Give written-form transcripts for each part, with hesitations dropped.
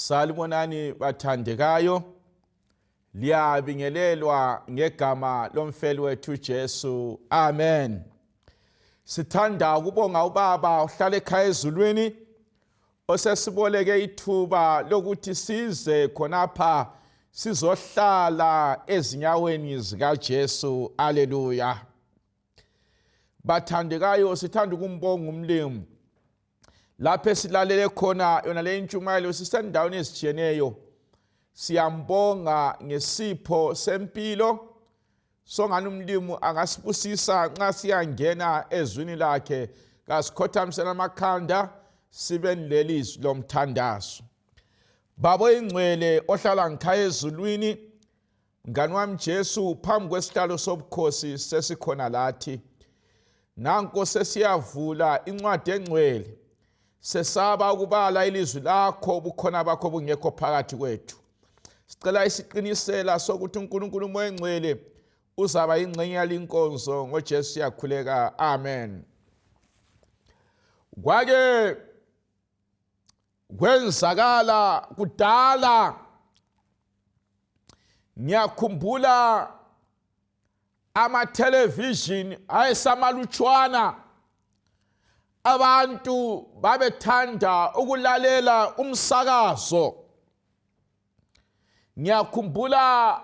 Salibonani bathandekayo. Liyabingelelwa ngegama lomfeli wethu Jesu. Amen. Sithanda ukubonga ubaba ohlala ekhaya ezulwini osesiboleke ithuba lokuthi size khonapha sizohlala ezinyaweni zikaJesu. Aleluya. Bathandekayo sithanda ukumbonga umlimu lapho esilalele khona yona le intshumayelo sisendaweni ezitshiyeneyo siyambonga ngesipho sempilo songani umlimu angasibusisa nxa siyangena ezwini lakhe kasikhothamisela amakhanda sibe nilelizwi lomthandazo baba oyingcwele ohlala ngikhaya ezulwini Mngani wami Jesu phambi kwesihlalo sobukhosi sesikhona lathi. Nanko sesiyavula incwadi engcwele. Sesaba ukubala ilizwi lakho ubukhona bakho bungekho phakathi kwethu. Sicela isiqinisela sokuthi uNkulunkulu uMoya engcwele uzaba ingxenye yalinkonzo ngoJesu siyakhuleka. Amen. Kwake kwenzakala kudala ngiyakhumbula ama-television ayesamalutshwana abantu babethanda ukulalela umsakazo ngiyakhumbula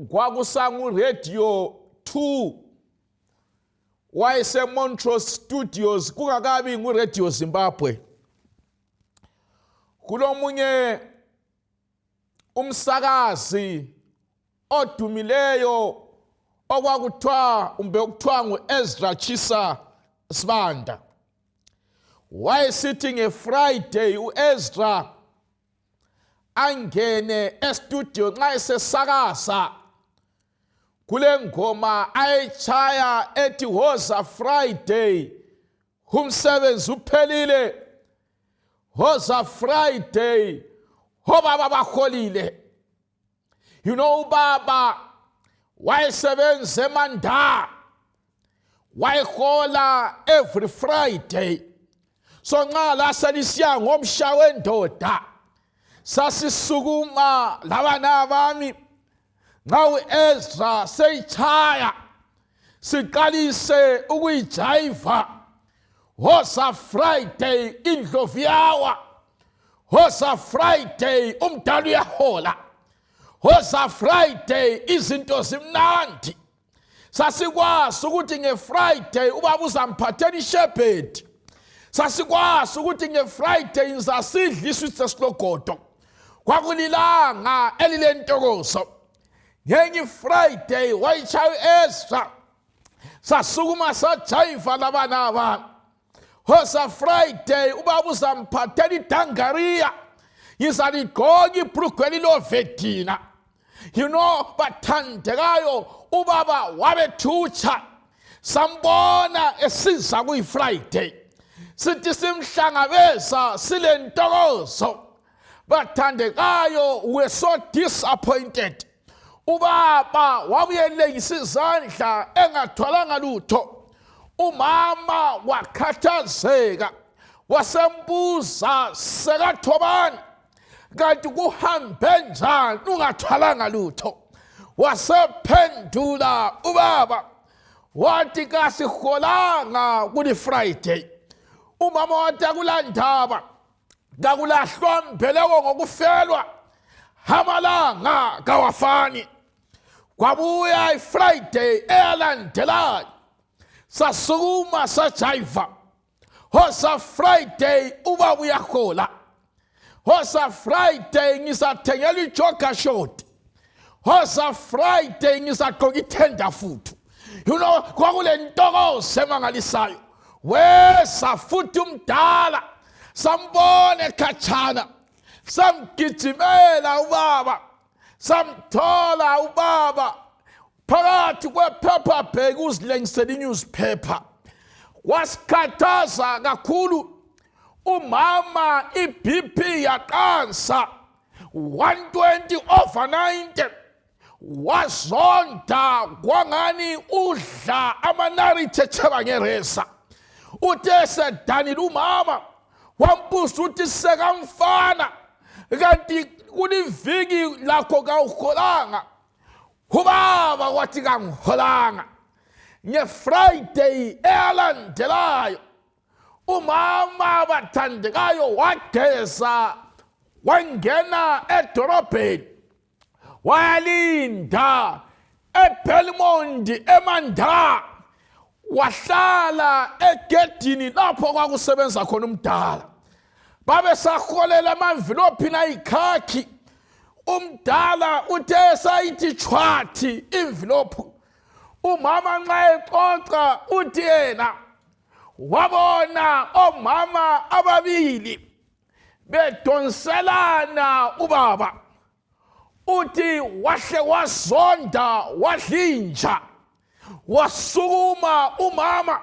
kwakusangu-radio 2 wayesemontrose studios kungakabi nguradio zimbabwe kulomunye umsakazi odumileyo okwakuthiwa umbe okuthiwa ngu-ezra chisa sibanda wayesithi ngefriday u-ezra angene estudio nxa esesakaza kule ngoma ayitshaya ethi hoza friday umsebenzi uphelile hoza friday obaba baholile you know ubaba wayesebenza emanda wayehola every friday so nxa laselisiya ngomsha wendoda sasisukuma labana bami nxa u-ezra seyitshaya siqalise ukuyijayiva hosa friday indlovu yawa hosa friday umdala uyahola hosa friday izinto zimnandi sasikwazi ukuthi ngefriday ubaba uzamphathela ishebhedi sasikwazi ukuthi ngefriday ngizasidla iswitsi sesilogodo kwakulilanga elilentokozo ngenye ifriday wayitshaya u-ezra sasukuma sajayiva labana abantu hosa friday ubaba uzamphathela idangariya ngizaligqoka ibhulugwe elilovedina you know bathandekayo ubaba wabethutsha sambona esiza kuyi-friday sithi simhlangabeza silentokozo bathandekayo we're so disappointed ubaba wabuyelengisa izandla engathwalanga lutho umama wakhathazeka wasembuza sekathobani kanti kuhambe njani ungathwalanga lutho wasephendula ubaba wathi kasiholanga kuli-friday umama wathi akulandaba kakulahlwa mbeleko ngokufelwa amalanga kawafani kwabuya ifriday eyalandelayo sasukuma sajayiva hosa friday ubaba uyahola hosa friday ngisathengela ijoga short hosa friday ngisagqoka ithenda futhi you know kwakule ntokozo emangalisayo weza futhi umdala sambona ekhatshana samgijimela ubaba samthola ubaba phakathi kwephepha bheki uzilengisela i-newspaper wasikhathaza kakhulu umama i-bp yaqansa 120 over 90 wazonda kwangani udla amanarithi echeba ngereza uthe esedanile umama wambuza ukuthi sekamfana Kanti kuliviki lakho kawuholanga. Ubaba wathi kangiholanga. NgeFriday eyalandelayo umama bathandekayo wageza wangena edorobheni wayalinda eBelmont eMandla wahlala egedini lapho kwakusebenza khona umdala. Babesaholela amamvilophi nayikhakhi. Umdala uthe sayithi chwathi imvilophu, umama nxa exoxa uthi yena wabona omama ababili bedonselana ubaba. Uthi wahle wazonda wadlinja, wasukuma umama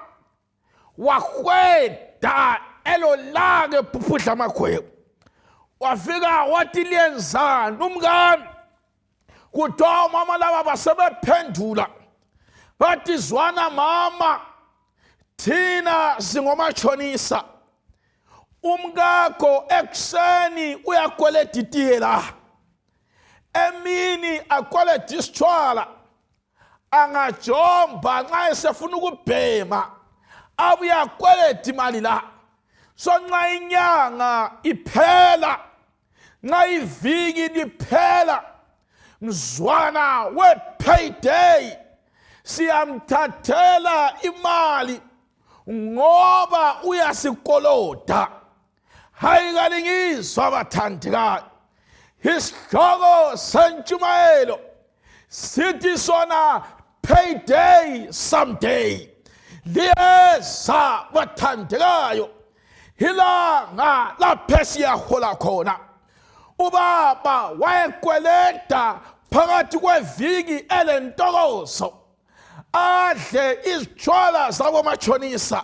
wahweda elolaka ephuphudla amagwebu, wafika wathi liyenzani umkami? Kuthiwa omama laba basebephendula bathi zwana mama, thina singomashonisa, umkakho ekuseni uyakweleda itiye la, emini akweleda isitshwala, angajomba nxa esefuna ukubhema abuye akweleda imali la. So nxa inyanga iphela, nxa iviki liphela, mzwana we-payday siyamthathela imali ngoba uyasikoloda. Hayi kalingizwa bathandekayo, isihloko sentshumayelo sithi sona payday someday. Liyeza bathandekayo ilanga lapho siyahola khona. Ubaba wayekweleda phakathi kweviki elentokozo, adle izitshwala zabomatshonisa,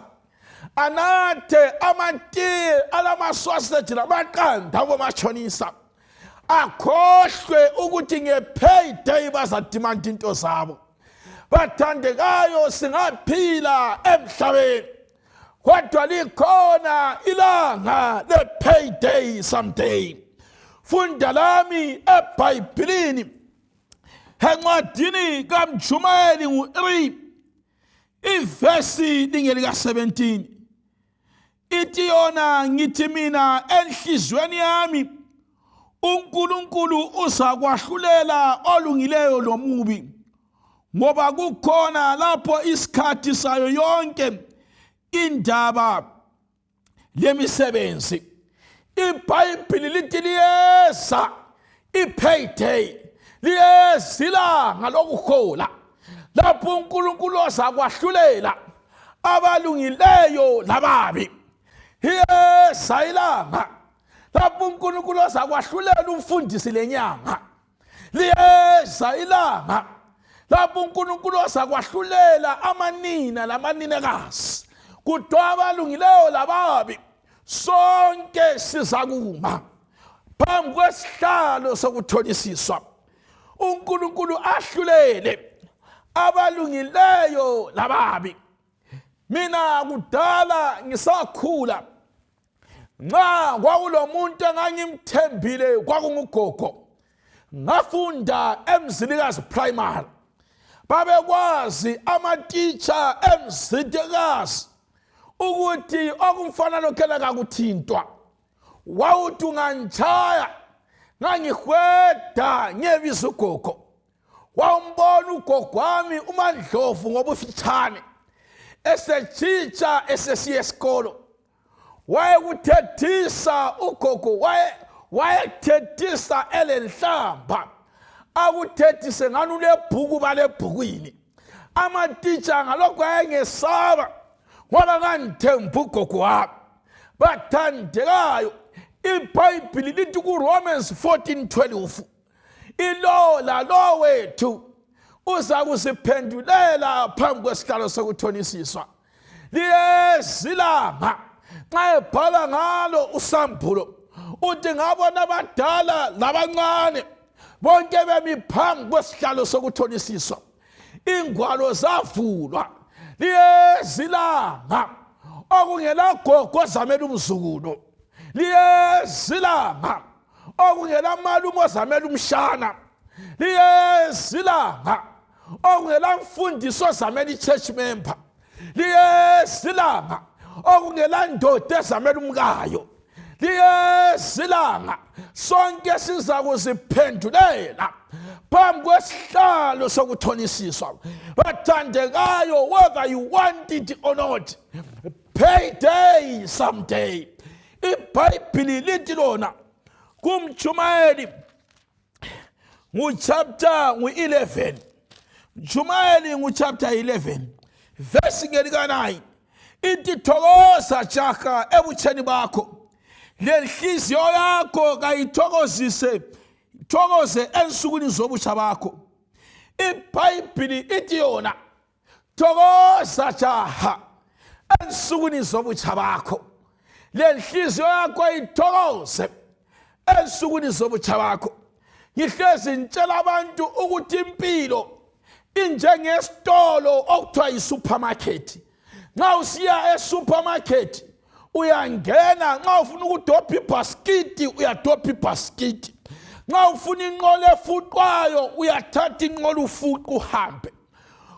anathe amatiye alamasoseji lamaqanda abomatshonisa, akhohlwe ukuthi nge-payday bazadimanda into zabo. Bathandekayo, singaphila emhlabeni kodwa likhona ilanga le-payday someday. Funda lami eBhayibhilini encwadini kaMjumayeli ngu-3 ivesi lingelika-17, ithi yona, ngithi mina enhliziyweni yami, uNkulunkulu uzakwahlulela olungileyo lomubi, ngoba kukhona lapho isikhathi sayo yonke indaba lemisebenzi. IBhayibhili lithi liyeza i-payday, liyeza ilanga lokuhola lapho uNkulunkulu ozakwahlulela abalungileyo lababi. Liyeza ilanga lapho uNkulunkulu ozakwahlulela umfundisi lenyanga. Liyeza ilanga lapho uNkulunkulu ozakwahlulela amanina lamaninekazi. Kuthiwa abalungileyo lababi sonke sizakuma phambi kwesihlalo sokuthonisiswa, uNkulunkulu ahlulele abalungileyo lababi. Mina kudala ngisakhula, nxa kwakulomuntu engangimthembile kwakungugogo. Ngafunda eMzilikazi Primary, babekwazi amatitsha eMzilikazi ukuthi okumfana lokhela kakuthintwa. Wawuthi ungangitshaya ngangihweda ngiyebiza ugogo. Wawumbona ugogo wami uMandlovu ngobufitshane esetshitsha esesiya esikolo, wayekuthethisa ugogo, wayekuthethisa elenhlamba, akuthethise ngani ulebhuku balebhukwini. Amatitsha ngalokho ayengesaba ngoba ngangithemba ugogo wami. Bathandekayo, iBhayibhili lithi kuRomans 14:12, ilo lalo wethu uza kusiphendulela phambi kwesihlalo sokuthonisiswa. Liyezilanga nxa ebhala ngalo uSambulo uthi ngabona abadala labancane bonke bemi phambi kwesihlalo sokuthonisiswa, ingwalo zavulwa. Liyezilanga okungelagogo ozamela umzukulu. Liyezilanga Okungela malume ozamela umshana. Liyeza ilanga okungela mfundisi ozamela i-church member. Liyeza ilanga okungela ndoda ezamela umkayo. Liyeza ilanga sonke siza kuziphendulela phambi kwesihlalo sokuthonisiswa. Bathandekayo, whether you want it or not, payday someday. IBhayibhili lithi lona kumtshumayeli nguchapter ngu-11, mtshumayeli nguchapter 11 verse ngelika-9, ithi thokoza jaha ebutsheni bakho, lenhliziyo yakho kayithokozise, thokoze ensukwini zobutsha bakho. IBhayibhili ithi yona thokoza jaha ensukwini zobutsha bakho, lenhliziyo yakho ithokoze ensukwini zobutsha bakho. Ngihlezi ngitshela abantu ukuthi impilo injengesitolo okuthiwa yi-supermarket. Nxa usiya e-supermarket uyangena, nxa ufuna ukudobha ibhasikiti uyadobha ibhasikiti, nxa ufuna inqola efuqwayo uyathatha inqola ufuqa uhambe.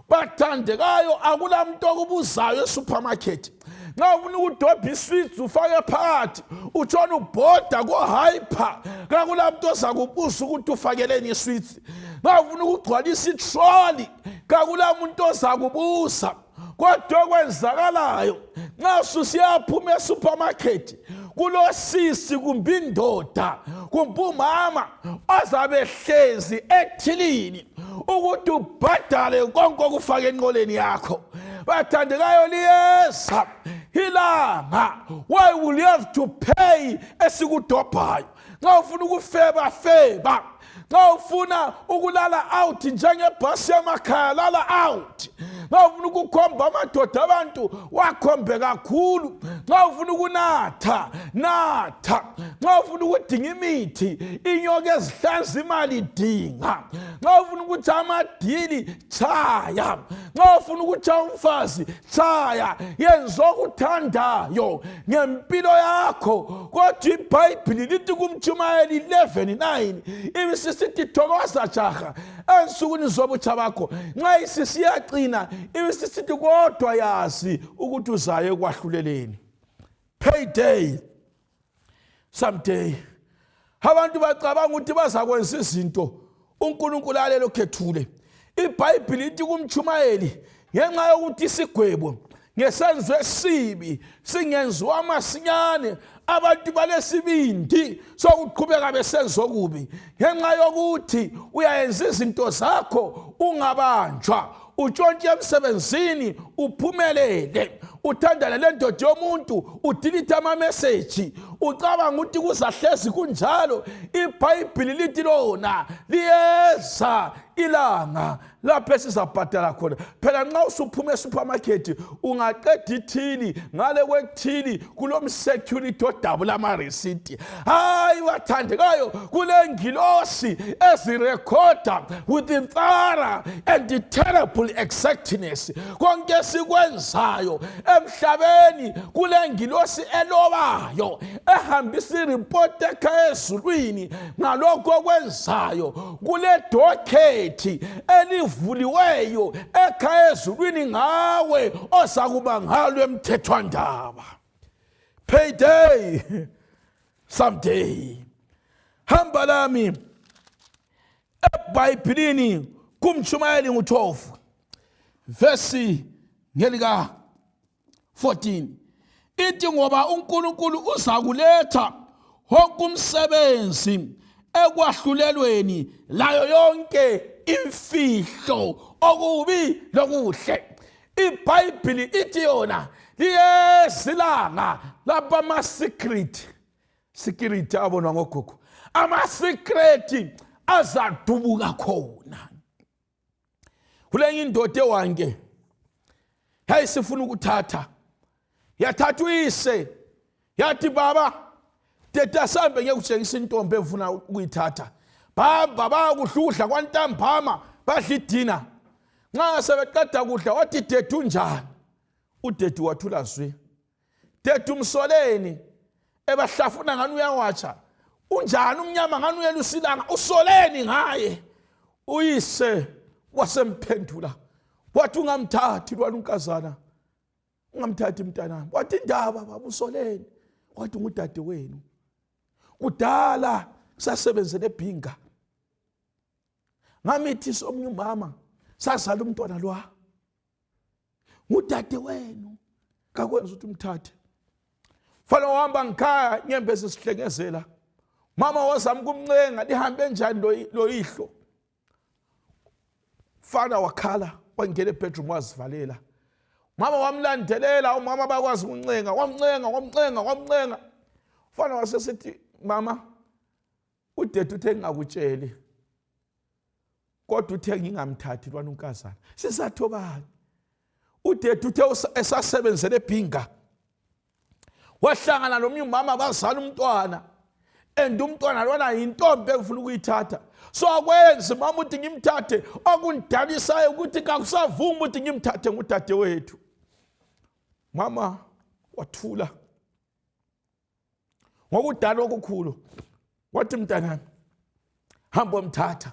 Bathandekayo, akula muntu okubuzayo esupermarket. Nxa ufuna ukudobha isweets ufake phakathi, utshona ubhoda ko-hyper, kakula muntu oza kubuza ukuthi ufakeleni isweets. Nxa ufuna ukugcwalisa itroli, kakula muntu oza kubuza. Kodwa okwenzakalayo nxa susiyaphuma esupermarket, kulosisi kumbe indoda kumbe umama ozabe hlezi ethilini ukuthi ubhadale konke okufake enqoleni yakho. Bathandekayo, liyeza ilanga why will you have to pay esikudobhayo. Nxa ufuna ukufeba, feba. Nxa ufuna ukulala out njengebhasi yamakhaya, lala out. Nxa ufuna ukukhomba amadoda abantu, wakhombe kakhulu. Nxa ufuna ukunatha, natha. Nxa ufuna ukudinga imithi, inyoka ezihlanza imali, dinga. Nxa ufuna ukuthi amadili, chaya. Nxa ufuna ukutshaya umfazi, chaya. Yenza okuthandayo ngempilo yakho. Kodwa iBhayibhili lithi kumtshumayeli 11:9, ibisisithi thokoza jaha ensukwini zobutsha bakho. Nxa isisiyacina ibisisithi kodwa yazi ukuthi uzaye ekwahluleleni. Payday someday. Abantu bacabanga ukuthi bazakwenza izinto uNkulunkulu alelo khethule. IBhayibhili lithi kumtshumayeli, ngenxa yokuthi isigwebo ngesenzo esibi singenziwa masinyane, abantu balesibindi sokuqhubeka besenza okubi. Ngenxa yokuthi uyayenza izinto zakho ungabanjwa, utshontshe emsebenzini uphumelele, uthandane lendoda yomuntu, udilithe amameseji, ucabanga ukuthi kuzahlezi kunjalo. IBhayibhili lithi lona liyeza ilanga lapho esizabhadala khona. Phela nxa usuphuma esupermarket ungaqeda ithili, ngale kwethili kulomsecurity odabula amarisiti. Hayi bathandekayo, kule ngilosi ezirekhoda with the thorough and the terrible exactness konke esikwenzayo emhlabeni. Kule ngilosi elobayo ehambisa iripoti ekhaya ezulwini ngalokho okwenzayo. Kule dokhethi elivuliweyo ekhaya ezulwini ngawe ozakuba ngalo emthethwandaba. Payday someday. Hamba lami eBhayibhilini kumtshumayeli ngu-12 vesi ngelika 14, ithi ngoba uNkulunkulu uzakuletha wonke umsebenzi ekwahlulelweni, layo yonke imfihlo, okubi lokuhle. IBhayibhili ithi yona liyezilanga lapho ama-secret security abonwa ngogogo, ama-secret azadubuka khona. Kulenye indoda ewanke yayisifuna ukuthatha, yathatha uyise, yathi baba teta sambe ngiyekutshengisa intombi efuna ukuyithatha. Bahamba bayakudla kwantambama, badla idina. Nxa sebeqeda kudla wathi dedu unjani? Udedu wathula zwi. Dedu umsoleni? Ebahlafuna ngani uyawatsha. Unjani umnyama ngani uyelusilanga usoleni ngaye? Uyise wasemphendula wathi ungamthathi lwana unkazana, ungamthathi mntanami. Wathi indaba baba usoleni? Wathi ngudade wenu. Kudala sasebenzele ebhinga, ngamithisa omunye umama, sazala umntwana lwa ngudade wenu, kakwenza ukuthi umthathe. Fana wahamba ngikhaya, nyembezi sihlengezela. Mama wazama ukumncenga, lihambe njani lo yihlo? Fana wakhala, wangena ebedroom wazivalela. Mama wamlandelela, umama bakwazi ukuncenga, wamncenga, wamncenga, wamncenga. Fana wasesithi, mama, udede uthe ngingakutsheli, kodwa uthe ngingamthathi lwana unkazana. Sisathobani? Udede uthe esasebenzele ebhinga, wahlangana nomnye umama, bazala umntwana, and umntwana lona yintombi engifuna ukuyithatha. So akwenzi mama ukuthi ngimthathe, okundidanisayo ukuthi kakusavumi ukuthi ngimthathe, ngudade wethu. Mama wathula ngokudala okukhulu, wathi mntanami hamba omthatha.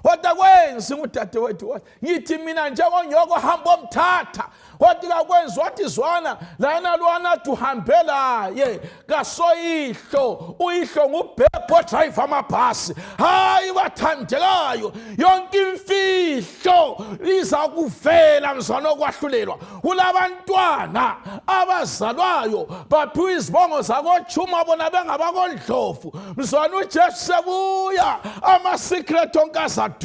Wathi akwenzi, ngudade wethu. Wathi ngithi mina njengonyoko hamba omthatha. Wathi kakwenzi. Wathi zwana lana lwana athi uhambe laye kasoyihlo, uyihlo ngubhebho drive amabhasi. Hayi bathandekayo, yonke imfihlo iza kuvela mzwana okwahlulelwa. Kulabantwana abazalwayo baphiwa izibongo zakochuma bona bengabakondlovu. Mzwana uJesu sebuya, ama-secret onke azaduka.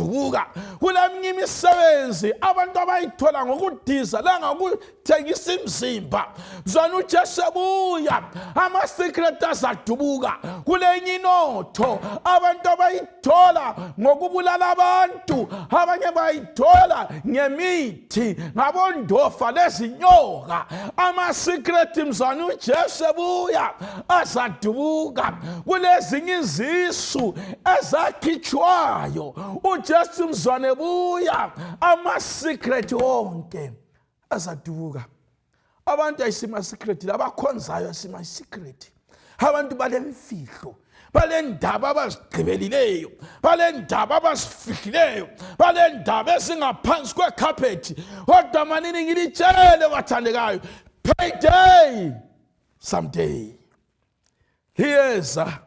Kuleminye imisebenzi abantu abayithola ngokudiza langokuthengisa imizimba. Mzwana uJesu sebuya, ama-secret azadubuka. Kulenye inotho abantu abayithola ngokubulala abantu, abanye bayithola ngemithi ngabondofa lezinyoka. Ama-secret mzwana uJesu ebuya azadubuka. Kulezinye izisu ezakhitshwayo, uJesu mzwana ebuya ama-secret wonke azadubuka. Abantu ayisima-secret labakhonzayo asima-secret. Abantu balemfihlo, balendaba abazigqibelileyo, balendaba abazifihlileyo, balendaba ezingaphansi kwekhaphethi. Kodwa manini ngilitshele bathandekayo, payday someday liyeza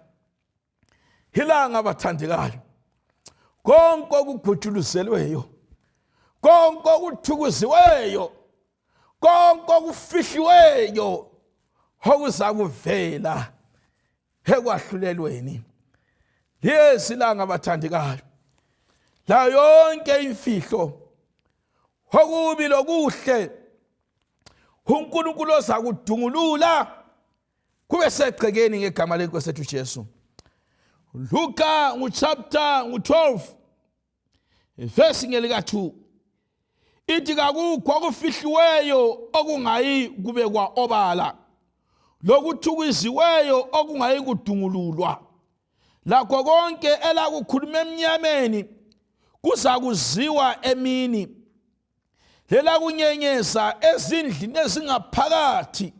ilanga bathandekayo, konke okugujuluzelweyo, konke okuthukuziweyo, konke okufihliweyo okuza kuvela ekwahlulelweni. Liyezi ilanga bathandekayo, la yonke imfihlo, okubi lokuhle, uNkulunkulu oza kudungulula kube segcekeni ngegama lenkosi ethu Jesu. Luka nguchapter ngu-12 verse ngelika-2 ithi kakukho okufihliweyo okungayi kubekwa obala, lokuthukiziweyo okungayi kudungululwa. Lakho konke elakukhuluma emnyameni kuzakuziwa emini, lelakunyenyeza ezindlini ezingaphakathi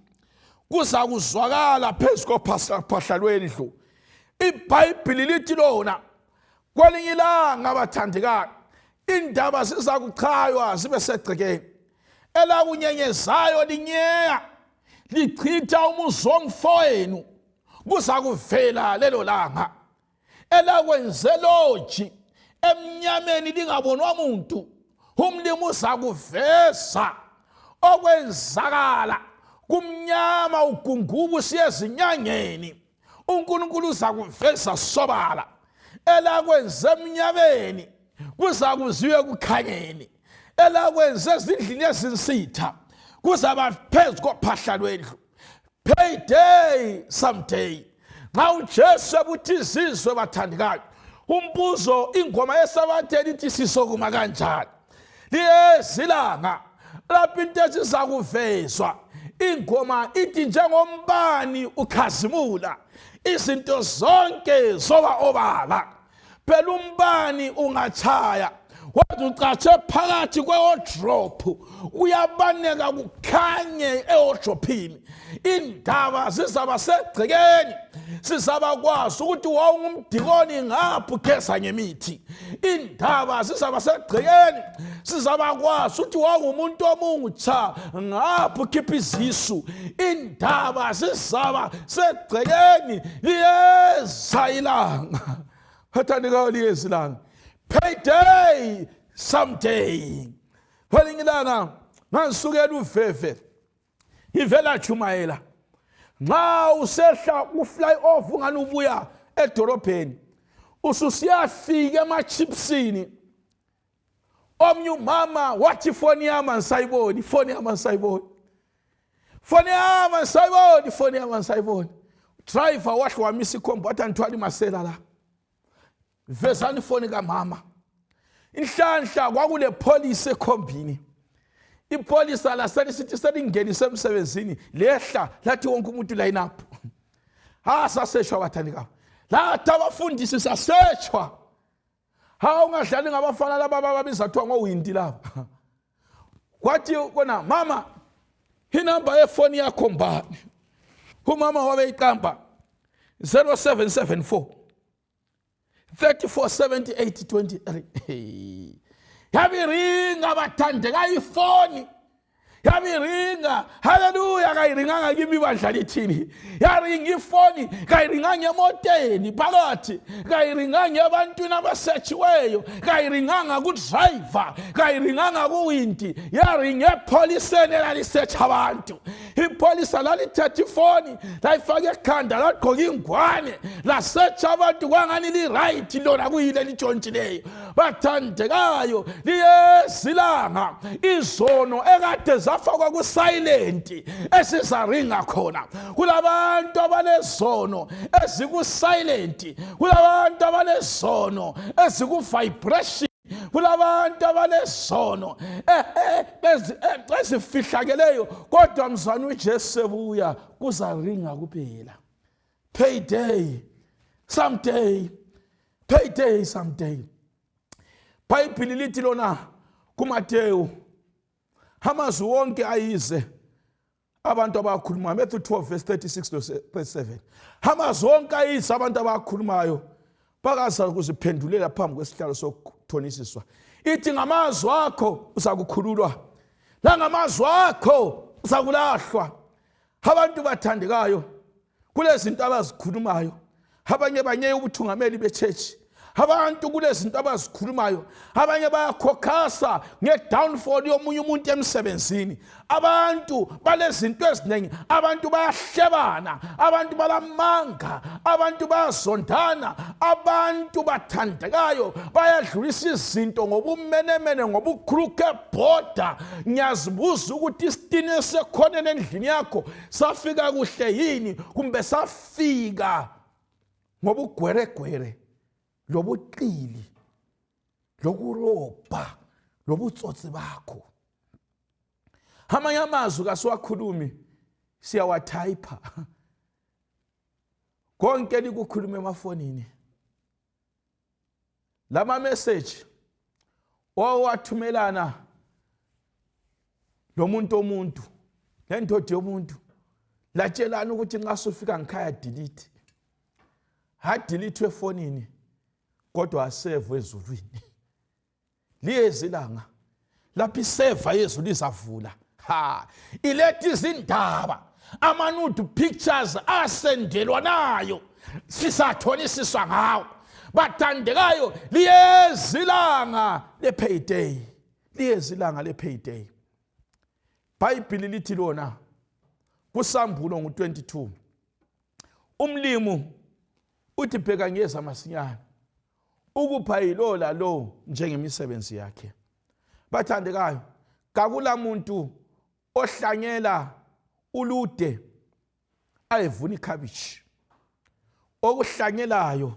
kuzakuzwakala phezu kophahla lwendlu. IBhayibhili lithi lona kwelinye ilanga abathandekayo, indaba zizakuchaywa zibe segcekeni. Elakunyenyezayo linyeya lichitha umuzi womfowenu kuzakuvela lelo langa. Elakwenze loji emnyameni lingabonwa muntu, umlimi uzakuveza okwenzakala kumnyama ugungubu siye ezinyangeni, uNkulunkulu uzakuveza sobala. Elakwenze emnyameni kuzakuziwe ekukhanyeni, elakwenze ezindlini ezinsitha kuzaba phezu kophahla lwendlu. Payday someday nxa uJesu ebuthi izizwe bathandekayo, umbuzo ingoma yesabatheni ithi sisokuma kanjani? Liyezilanga lapho into ezizakuvezwa. Ingoma ithi njengombani ukhazimula, izinto zonke zoba obala. Phela umbani ungatshaya wathi ucatshe phakathi kwewodrophu, kuyabaneka kukhanye ewodrophini. Indaba zizaba segcekeni. Sizabakwazi ukuthi wawungumdikoni ngapha ugeza ngemithi. Indaba zizaba segcekeni. Sizabakwazi ukuthi wawungumuntu omutsha ngapha ukhipha izisu. Indaba zizaba segcekeni. Liyeza ilanga. Bathandekayo, liyeza ilanga. Payday someday. Kwelinye ilanga ngangisukela uveve ivela chumayela nxa usehla ku-fly off ungani ubuya edorobheni ususiyafika emachipsini, omnye umama wathi, "Ifoni yami angisayiboni, ifoni yami angisayiboni, ifoni yami angisayiboni, ifoni yami angisayiboni." Driver wahle wamisa ikhombi, wathi, "Andithwali masela la, vezani ifoni kamama." Inhlanhla kwakule pholisa ekhombini. Ipholisa laselisithi selingenise emsebenzini, lehla lathi, "Wonke umuntu line up." Ha, saseshwa bathandikayo, lathi abafundisi saseshwa. Ha, ungadlali ngabafana laba ababiza kuthiwa ngowindi laba. Kwathi kona, "Mama, inamba yefoni yakho mbani?" Umama wabeyiqamba, 0774 34 78 23. Yabiringa bathandeka ifoni, yabiringa. Haleluya! Kayiringanga kimi ibandla lithini? Yaringa ifoni, kayiringanga emoteni phakathi, kayiringanga ebantwini abasetshiweyo, kayiringanga kudrayiva, kayiringanga kuwindi, yaringa epholiseni elalisetsha abantu. Ipholisa lalithetha ifoni, layifaka ekhanda, lagqoka ingwane, lasetsha abantu kwangani li-right lona kuyile elitshontshileyo. Bathandekayo, liyezilanga izono ekade zafakwa ku-silent esizaringa khona. Kulabantu abalezono eziku-silent, kulabantu abalezono eziku-vibration, kulabantu abalezono ezifihlakeleyo, kodwa mzwana uJesu sebuya kuzaringa kuphela. Payday someday, payday someday. Bhayibhili lithi lona kuMateyu, amazwi wonke ayize abantu abakhulumayo, Matthew 12 verse 36 to 37, amazwi wonke ayize abantu abakhulumayo bakaza kuziphendulela phambi kwesihlalo sokuthonisiswa. Ithi ngamazwi akho uzakukhululwa, langamazwi akho uzakulahlwa. Abantu bathandekayo, kulezinto abazikhulumayo. Abanye banyeya ubuthungameli be-church. Abantu kulezinto abazikhulumayo. Abanye bayakhokhasa nge-downfall yomunye umuntu emsebenzini. Abantu balezinto eziningi. Abantu bayahlebana, abantu balamanga, abantu bayazondana. Abantu bathandekayo bayadlulisa izinto ngobumenemene, ngobukhuluke bhoda. Ngiyazibuza ukuthi isitini esekhoneni endlini yakho safika kuhle yini, kumbe safika ngobugweregwere, lobuqili, lokurobha, lobutsotsi bakho? Amanye amazwi kasiwakhulumi, siyawathayipha. Konke likukhuluma emafonini, lama message owathumelana lomuntu omuntu lendoda yomuntu, latshelana ukuthi nxa sufika ngikhaya delete. Hadelete efonini, kodwa asevwe ezulwini. Liyeza ilanga lapho iseva yezulu izavula, ha, iletha izindaba, ama-nude pictures asendelwanayo, sisathonisiswa ngawo. Bathandekayo, liyeza ilanga le-payday, liyeza ilanga le-payday. Bhayibhili lithi lona kuSambulo ngu-22, umlimu uthi, "Bheka, ngiyeza masinyane ukupha yilowo lalowo njengemisebenzi yakhe." Bathandekayo, kakula muntu ohlanyela ulude ayevuna ikhabishi. Okuhlanyelayo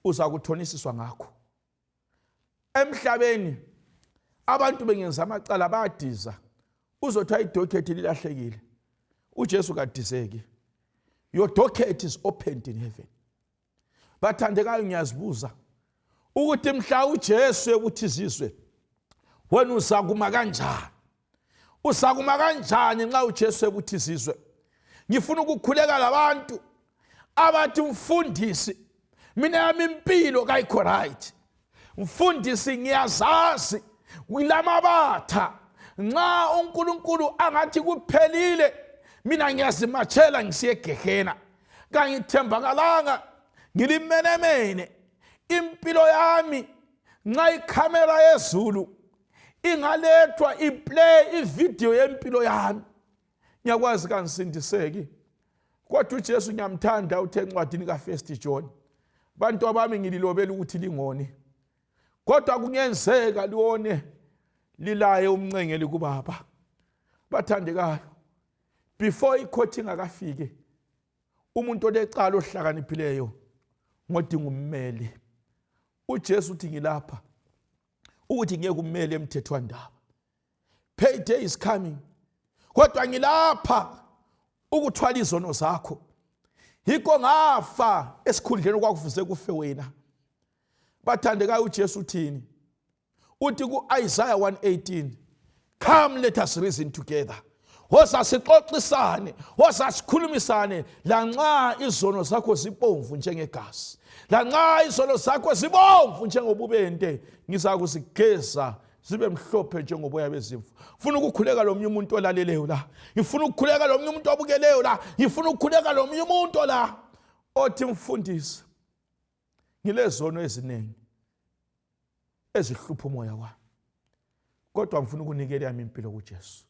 uza kuthonisiswa ngakho. Emhlabeni abantu bengenza amacala bayadiza, uzothiwa idocket lilahlekile. UJesu kadizeki. Your docket is opened in heaven. Bathandekayo, ngiyazibuza ukuthi mhla uJesu ekuthi izizwe, wena uzakuma kanjani? Uzakuma kanjani nxa uJesu ekuthi izizwe? Ngifuna ukukhuleka labantu. Abathi mfundisi, mina yami impilo kayikho right. Mfundisi, ngiyazazi ngilamabatha. Nxa uNkulunkulu angathi kuphelile, mina ngiyazimatshela ngisiye egehena. Kangithembakalanga, ngilimenemene. Impilo yami nxa ikhamera yezulu ingalethwa iplay ividiyo yempilo yami, ngiyakwazi kangisindiseki. Kodwa uJesu ngiyamthanda, uthe encwadini kaFirst John, bantu abami ngililobela ukuthi lingoni, kodwa kungenzeka liwone, lilaye umncengeli kubaba. Bathandekayo, before ikhothi ingakafiki, umuntu olecala ohlakaniphileyo ngodinga ummeli. UJesu uthi ngilapha ukuthi ngeke ummele emthethwandaba. Payday is coming, kodwa ngilapha ukuthwala izono zakho. Yikho ngafa esikhundleni okwakufuze kufe wena. Bathandekayo, uJesu uthini? Uthi ku-Isaiah 1:18, come let us reason together. Woza sixoxisane, woza sikhulumisane, lanxa izono zakho zibomvu njengegazi, lanxa izono zakho zibomvu njengobubende, ngizakuzigeza zibe mhlophe njengoboya bezimvu. Ngifuna ukukhuleka lomunye umuntu olaleleyo la, ngifuna ukukhuleka lomunye umuntu obukeleyo la, ngifuna ukukhuleka lomunye umuntu la othi mfundisi, ngilezono eziningi ezihlupha umoya wami, kodwa ngifuna ukunikela yami impilo kuJesu.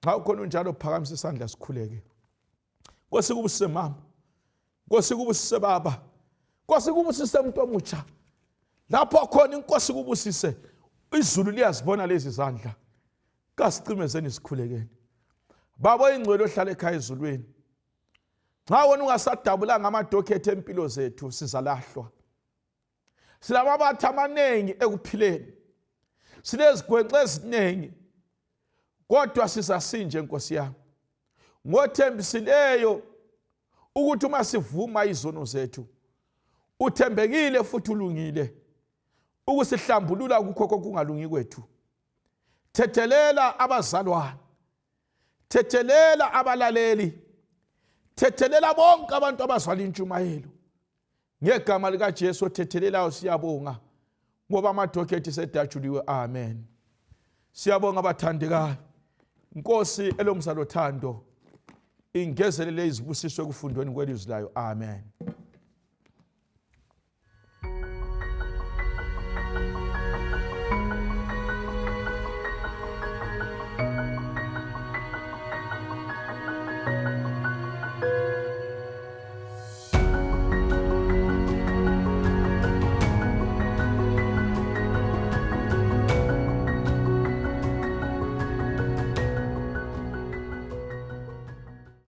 Nxa ukhona unjalo, phakamisa isandla sikhuleke. Nkosi kubusise mama, Nkosi kubusise baba, Nkosi kubusise umuntu omutsha lapho khona. Inkosi kubusise. Izulu liyazibona lezi zandla. Kasicimezeni sikhulekeni. Baba oyingcwele ohlala ekhaya ezulwini, nxa wena ungasadabulanga amadokhethi empilo zethu, sizalahlwa. Silamabatha amaningi ekuphileni, silezigwenxe eziningi, kodwa sisasinje Nkosi yami, ngothembisileyo ukuthi uma sivuma izono zethu, uthembekile futhi ulungile ukusihlambulula kukho kokungalungi kwethu. Thethelela abazalwane, thethelela abalaleli, thethelela bonke abantu abazwala intshumayelo ngegama likaJesu othethelelayo. Siyabonga ngoba amadokhethi sedatshuliwe. Amen. Siyabonga bathandekayo. Nkosi elomsa lothando ingezelele izibusiso ekufundweni kwelizwi layo. Amen.